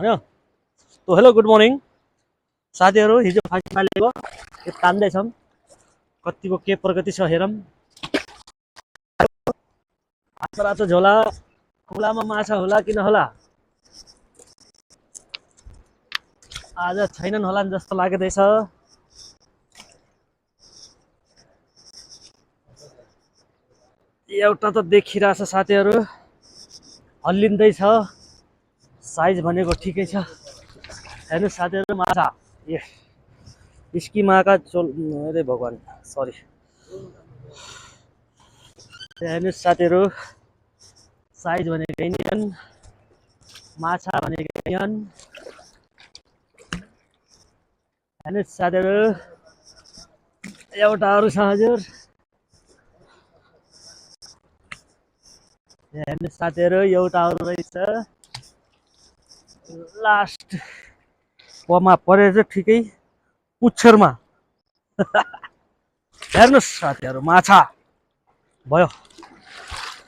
होइन। तो hello good morning साथीहरू। हिजो फाँसी फालेको यो तान्दैछौँ, कतिको के प्रगति छ हेरौँ। रातो रातो झोला, खोलामा माछा होला कि नहोला, आज छैनन् होला जस्तो लाग्दैछ। एउटा त देखिरहेछ साथीहरू, हल्लिँदैछ, साइज भनेको ठिकै छ। हेर्नु साथीहरू, माछा ए स्किमाका चोल, अरे भगवान् सरी। हेर्नु साथीहरू, साइज भनेकै नि माछा भनेकै नि। हेर्नु साथीहरू, एउटा अरू छ हजुर। हेर्नु साथीहरू, एउटा अरू रहेछ, लास्ट पमा परेछ ठिकै पुच्छरमा। हेर्नुहोस् साथीहरू, माछा भयो।